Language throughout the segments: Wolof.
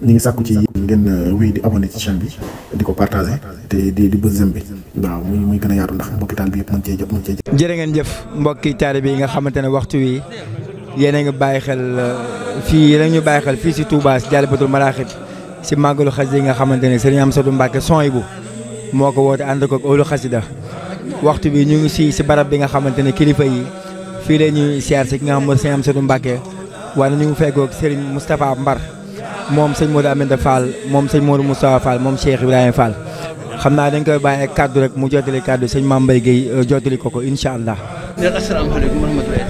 ñi ngi sàkku ci ngeen wéy di abonné ci chaîne bi di ko partagé te di bës zëm bi waaw muy gën a yaatu ndax mbokki taal bi yëpp mën cee jot. jërë ngeen jëf mbokki taalibe yi nga xamante ne waxtu wi yéen a ngi bàyyi xel fii yéen a ñu bàyyi xel fii si Touba si Dialibatoul Marakhib si màggalu xasida yi nga xamante ne Serigne Amsatou Mbacké Souhaïbou moo ko woote ànd ko olu xasida waxtu bi ñu ngi si barab bi nga xamante ne kilifa yi fii la ñuy siyaar si ki nga xam mooy Serigne Amsatou Mbacké wala ñu ngi feggoog Serigne Moustapha Mbar moom sëñ Modou Aminta Fall moom sëñ Modou Moustapha Fall moom Cheikh Ibrahima Fall xam naa dañ koy bàyyi ak kaddu rek mu jottali kaddu sëñ Mame Mbaye Guèye jottali ko incha allah. asalaamaaleykum wa rahmatulah.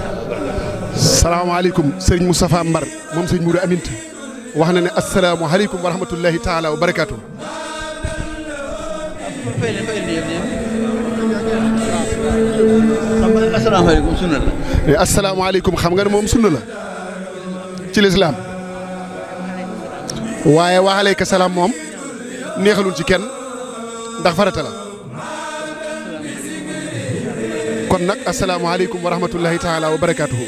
salaamaaleykum sëñ Moustapha Mbar moom sëñ Modou Aminta wax na ne asalaamaaleykum wa rahmatulahi taala wa barakaatu. asalaamaaleykum sunna la. asalaamaaleykum xam nga ne moom sunna la ci lislaam waaye wa aleyka salaam moom neexalul ci kenn ndax farata la kon nag asalaamaaleykum wa rahmatullahi taala wa barakaatuhu.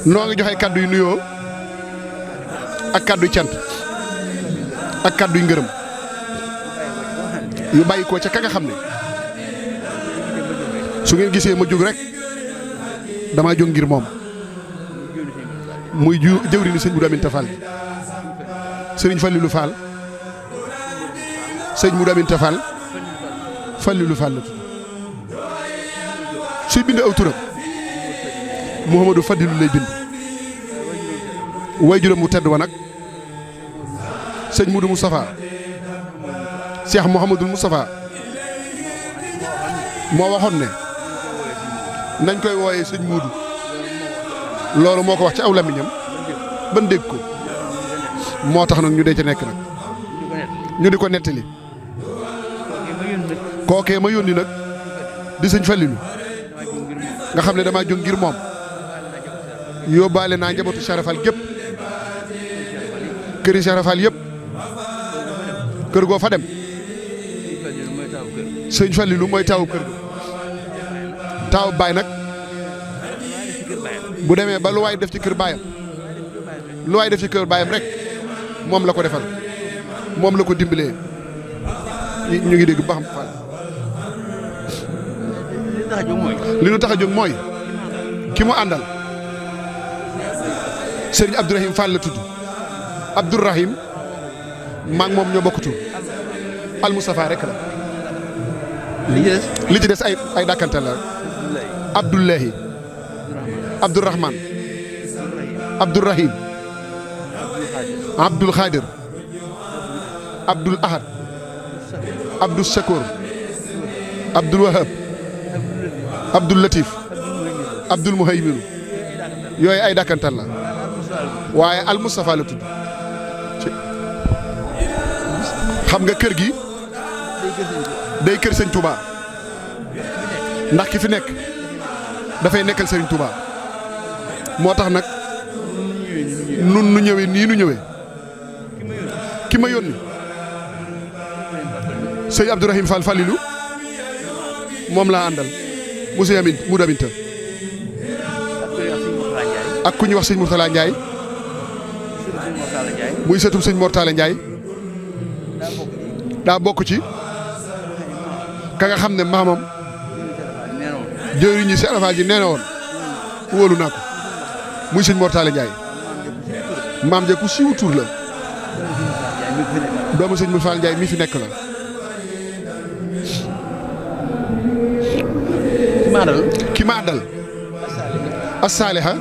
noo ngi joxe kaddu yu nuyoo ak kaddu yu cant ak kaddu yu ngërëm yu bàyyi ko ca ka nga xam ne su ngeen gisee ma jóg rek damaa jóg ngir moom. muy jëwriñu sëñ Modou Aminta Fall sëriñ Fallilou Fall sëñ Modou Aminta Fall Fallilou Fall la tudd suy bind aw turam Mouhamadou Fadilou lay bind way juram mu tedd wa nag sëñ Modou Moustapha Cheikh Mouhamadou Moustapha moo waxoon ne nañ koy wooyee sëñ Modou loolu moo ko wax ci aw lamiñam ban dégg ko moo tax nag ñu dee ca nekk nag ñu di ko nettali kookee ma yónni nag di sëñ Fallilu nga xam ne damaa jóg ngir moom yóbbaale naa njabootu Charafal gépp këri Charafal yëpp kër goo fa dem sëñ Fallilu mooy taawu kër ga taawu baay nag bu demee ba lu waay def ci kër baayam lu waay def ci kër baayam rek moom la ko defal moom la ko dimbalee ñu ngi dégg ba xam Fall li nu tax a jóg mooy ki mu àndal Serigne Abdourahim Fall la tudd Abdourahim maa ngi moom ñoo bokk tur Al Moustapha rek la li ci des ay dàkkantal la Abdoulahi Abdourahman Abdourahim Abdoul Khadir Abdoul Ahad Abdoul Shakour Abdoul Wahab Abdoul Latif Abdoul Muhaymin yooyu ay dàkkantal la waaye Al Moustapha la tudd xam nga kër gi day kër sëñ Touba ndax ki fi nekk dafay nekkal sëriñ Touba moo tax nag nun nu ñëwee nii nu ñëwee ki ma yónni sëñ Abdourahim Fall Fallilou moom laa àndal monsieur Modou Aminta ak ku ñuy wax sëñ Mourtala Ndiaye muy sëtum sëñ Mortala Ndiaye daa bokk ci ka nga xam ne maamam jëwriñ ñi si alafaa ji nee na woon wóolu naa ko muy sëñ Mortala Ndiaye maam ja ku siiw tur la doomu sëñ Mortala Ndiaye mi fi nekk la ki ma àndal as-saaliha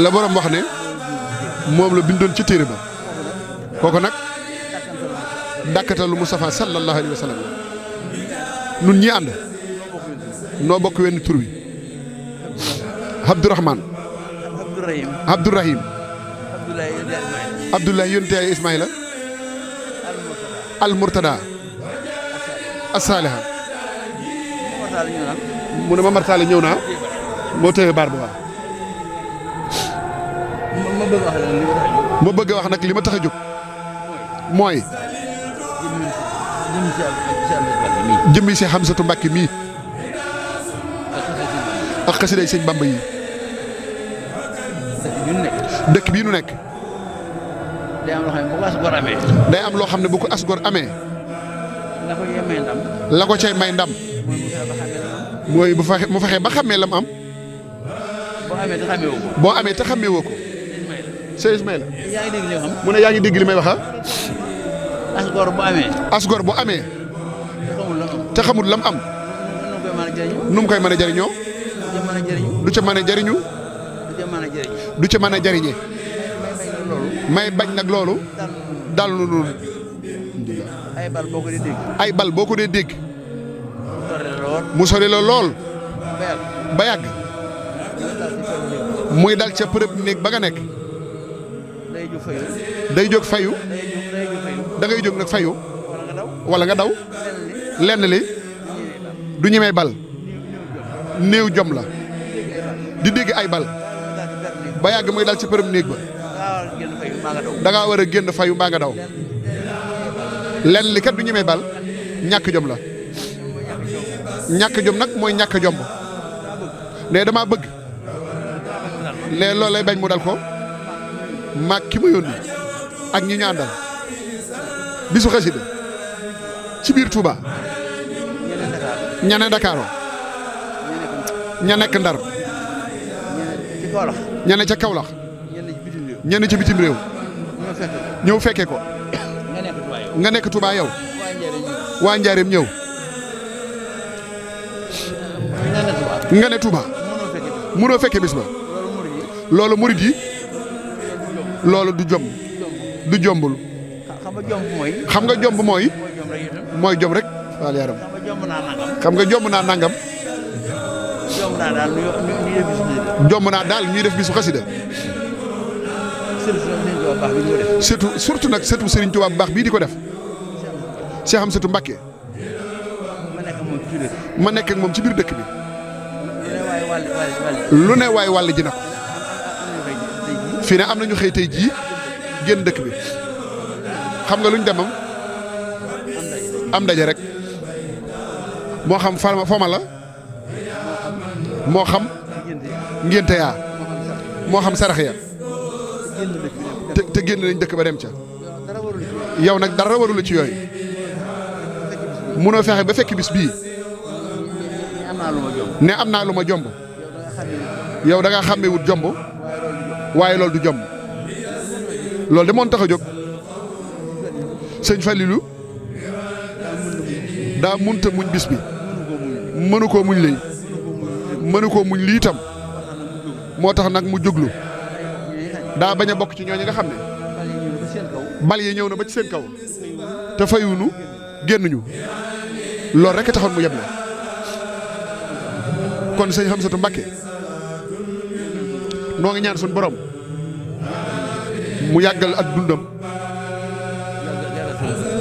la borom wax ne moom la bindoon ci téere ba kooku nag dàkkatalu Mustafa sallallahu alayhi wa sallam nun ñi ànd noo bokk wenn tur wi Abdourahman Abdourahim Abdoulaye yonte ay Ismaïla Al Murtada as-saaliha mu ne ma martaale ñëw naa moo tëye baar ba waaw ma bëgg a wax nag li ma tax a jóg mooy jëmmi si Hamsatu Mbàkke mii ak xasiday sëñ Bamba yi dëkk bii nu nekk. day am loo xam ne bu ko as gor amee. la ko cay may ndam. mooy mu fexe ba xàmmee lam am. boo amee te xàmmee woo ko. Sëñ Ismaïla. mu ne yaa ngi dégg li may wax ah. asgor bu amee. te xamul lam am. nu mu koy mën a jariñoo. du ca mën a jariñu. du ca mën a jariñe. may bañ nag loolu. dal nu noonu. ay bal boo ko dee dégg. mu sori la lool. ba yàgg. muy dal ca përëb néeg ba nga nekk. day jóg fayu. da ngay jóg nag fayu. wala nga daw. lenn li du ñemee bal. néew jom la. di dégg ay bal. ba yàgg muy dal ci përëb néeg ba. da ngaa war a génn fayu mbaa nga daw. lenn li kat du ñemee bal. ñàkk jom la. ñàkk jom nag mooy ñàkk jomb. ne damaa bëgg. ne loolu lay bañ mu dal ko. maag ki ma yónni ak ñi ñu àndal bisu xasida ci biir Touba ña ne Dakar ña nekk Ndar ña ne ca Kaolack ña ne ca bitim réew ñëw fekke ko nga nekk Touba yow waa Njaareem ñëw nga ne Touba mënoo fekke bis ba loolu murid yi loolu du jomb du jombul. xam nga jomb mooy. mooy jom rek. wala yaram xam nga jomb naa nangam. jomb naa daal ñuy def bisu xasida. surtout nag surtout Serigne Touba bu baax bii di ko def. Cheikh Hamsatou Mbacké. ma nekk ak moom ci biir dëkk bi. lu ne waay wàll ji na ko. fii ne am na ñu xëy tey jii génn dëkk bi xam nga luñ demam am ndaje rek moo xam foma la moo xam ngénte yaa moo xam sarax ya te génn nañ dëkk ba dem ca yow nag dara warula ci yooyu munoo fexe ba fekk bis bii ne am naa lu ma jomb yow da nga xàmmewut jomb waaye loolu du jomb loolu de moon tax a jóg sëñ Falilou daa munta muñ bis bi mënu koo muñ lay mënu koo muñ lii itam moo tax nag mu jóglu daa bañ a bokk ci ñooñu nga xam ne bal yi ñëw na ba ci seen kaw te fayuñu génnuñu loolu rek a taxoon mu yem la kon sëñ Hamsatou Mbacké noo ngi ñaan suñu borom mu yàggal ak dundam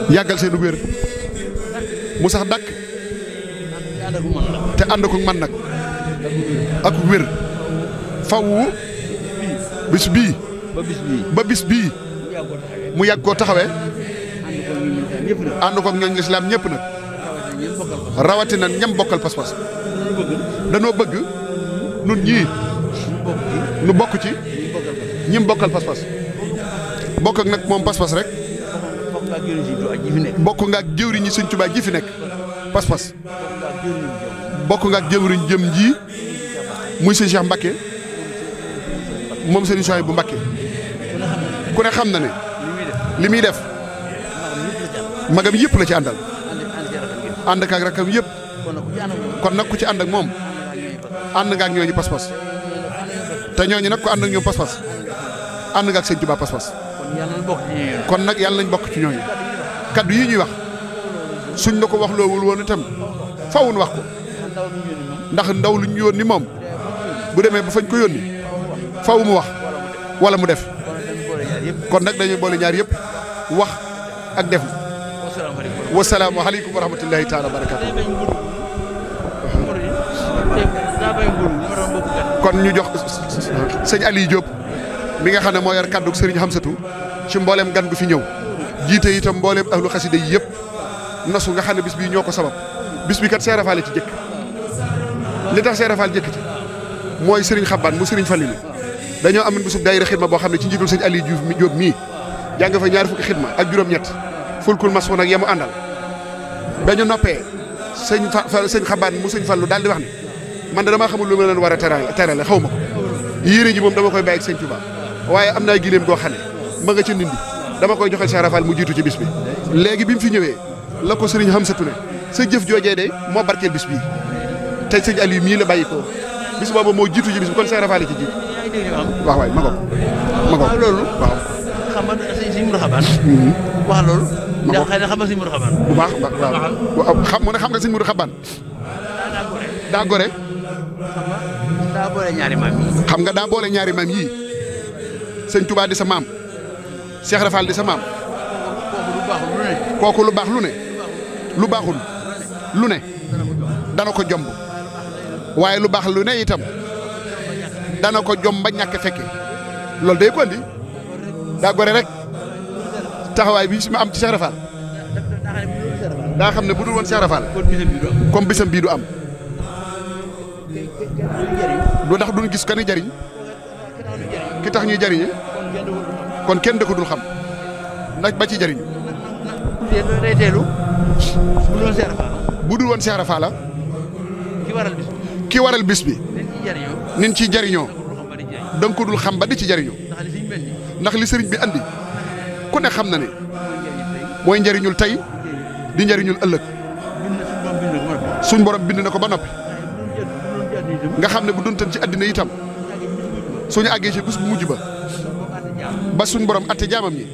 yàggal seen wér mu sax dàkk te ànd ko man nag ak wér fawu bis bii ba bis bii mu yàgg koo taxawee ànd ko ak ñooñ lislaam ñëpp nag rawatina ñam bokkal pas-pas danoo bëgg nun ñii nu bokk ci ñim bokkal pas-pas bokk ak nag moom pas-pas rek bokk nga ak jëwriñ ñi Sëñ Tuubaa ji fi nekk pas-pas bokk nga ak jëwriñ jëm ji muy sëñ Cheikh Mbacké moom sëñ Souhaïbou bu Mbacké ku ne xam na ne li muy def magam yëpp la ci àndal ànd ak rakam yëpp kon nag ku ci ànd ak moom ànd nga ak ñooñu pas-pas te ñooñu nag ku ànd ak ñoom pas-pas ànd nga ak Sëñ Tuubaa pas-pas kon nag yàlla nañ bokk ci ñooñu kaddu yi ñuy wax suñ la ko wax loowul woon itam fawun wax ko ndax ndaw lu ñu yónni moom bu demee ba fañ ko yónni faw mu wax wala mu def kon nag dañuy boole ñaar yëpp wax ak def wasalaamu aleykum wa rahmatullahi taala wa barakatu kon ñu jox sëñ Aliou Diop mi nga xam ne moo yor kaddu Serigne Hamsatou ci mboolem gan gu fi ñëw jiite itam mboolem ahlu xasida yi yëpp nosu nga xam ne bis bii ñoo ko sabab bis bi kat Seera Faal ci jëkk li tax Seera Faal jëkk ci mooy Serigne Xabbaan mu Serigne Falilou dañoo am bisub daayira xidma boo xam ne ci njiitul sëñ Aliou Diouf mi Diop mii jàng fa ñaari fukki xidma ak juróom-ñett fulkul masoon ak yemu àndal ba ñu noppee sëñ xabaan mu sëñ Fallu daal di wax ni man da damaa xamul lu ma leen war a terale xaw ma ko yére ji moom dama koy bàyyi ak sëñ Touba waaye am naa giléem goo xam ne ma nga ca ndindi dama koy joxel Cheikh Rafal mu jiitu ci bis bi léegi bi mu fi ñëwee la ko sëriñ Hamsatu ne sa jëf joojee de moo barkeel bis bii te sëñ Aliou mii la bàyyi ko bis boobu moo jiitu ci bis bi kon Cheikh Rafal ci jiitu waaw waay ma ko loolu waaw xam nga sëñ Mourou Xabaan wax loolu ndax xëy na xam nga sëñ Mourou Xabaan bu baax waaw xam mu ne xam nga sëñ Mourou Xabaan daa gore daa boole ñaari maam yi xam nga daa boole ñaari maam yii sëñ Touba di sa maam Cheikh Rafal di sa maam kooku lu baax lu ne lu baaxul lu ne dana ko jomb waaye lu baax lu ne itam dana ko jomb ba ñàkk fekke loolu day ko andi daa gore rek taxawaay bi ma am ci Cheikh Rafal daa xam ne bu dul woon Cheikh Rafal comme bisam bii du am du ndax duñ gis ka ni jariñ ki tax ñuy jariñe kon kenn da ko dul xam ndax ba ci jariñu day teelu bu dul woon Cheikh Rafal la ki waral bis bi nin ciy jariñoo da nga ko dul xam ba di ci jariñoo ndax li sëriñ bi andi ku ne xam na ne mooy njariñul tey di njariñul ëllëg suñ borom bind na ko ba noppi nga xam ne bu doon tan ci àddina itam suñu àggee ci bés bu mujj ba suñ borom atte jaamam ñi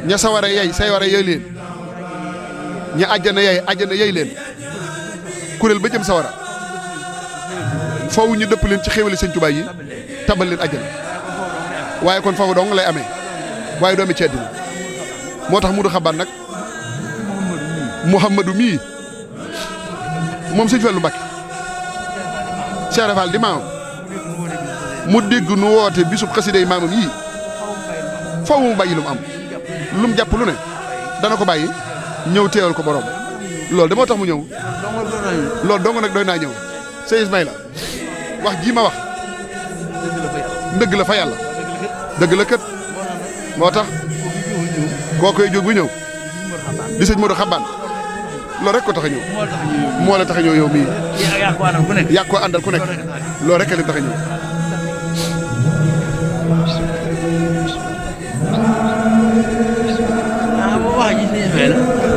ña sawara yey sawara yey leen ña àjjana yey leen kuréel ba jëm sawara foofu ñu dëpp leen ci xéewali sëñ Tuubaa yi tabal leen àjjana waaye kon foofu dong lay amee waaye doomi ci àddina moo tax Mourou Xabaan nag Mouhamadou mii moom sëñ Fallu Mbàkke Cheikh Rafal di maamam mu dégg nu woote bisub xasida yi maamam yii foofu mu bàyyi lu mu am lu mu jàpp lu ne dana ko bàyyi ñëw teewal ko borom loolu de moo tax mu ñëw loolu dong nag doy naa ñëw sëñ Ismaïla wax jii ma wax dëgg la fa yàlla dëgg la kët moo tax koo koy jóg bu ñëw di sëñ Modou Xabaan loolu rek ko tax a ñëw moo la tax a ñëw yow mii yàgg koo àndal ku nekk loolu rek leen tax a ñëw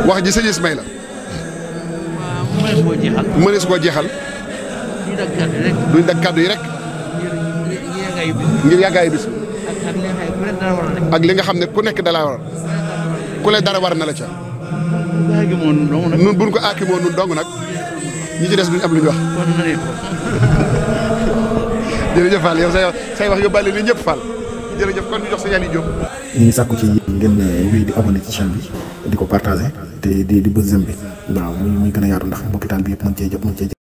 wax ji sëñ Ismaïla mënees koo jeexal duñ dag kàddu yi rek ngir yàggaayu bis ak li nga xam ne ku nekk dala war ku le dara war na la ca nun buñ ko aakimoo nun dong nag ñi ci des duñ am lu ñu wax jërëjëf Fall yow say wax yóbbaale ni ñëpp Fall jërëjëf kon ñu jox sa Aliou Diop ñu ngi sàkku ci ngeen wéy di abonné ci chaîne bi di ko partagé te di bës j'aime bi waaw muy gën a yaatu ndax mbokki taal bi yëpp mën cee jot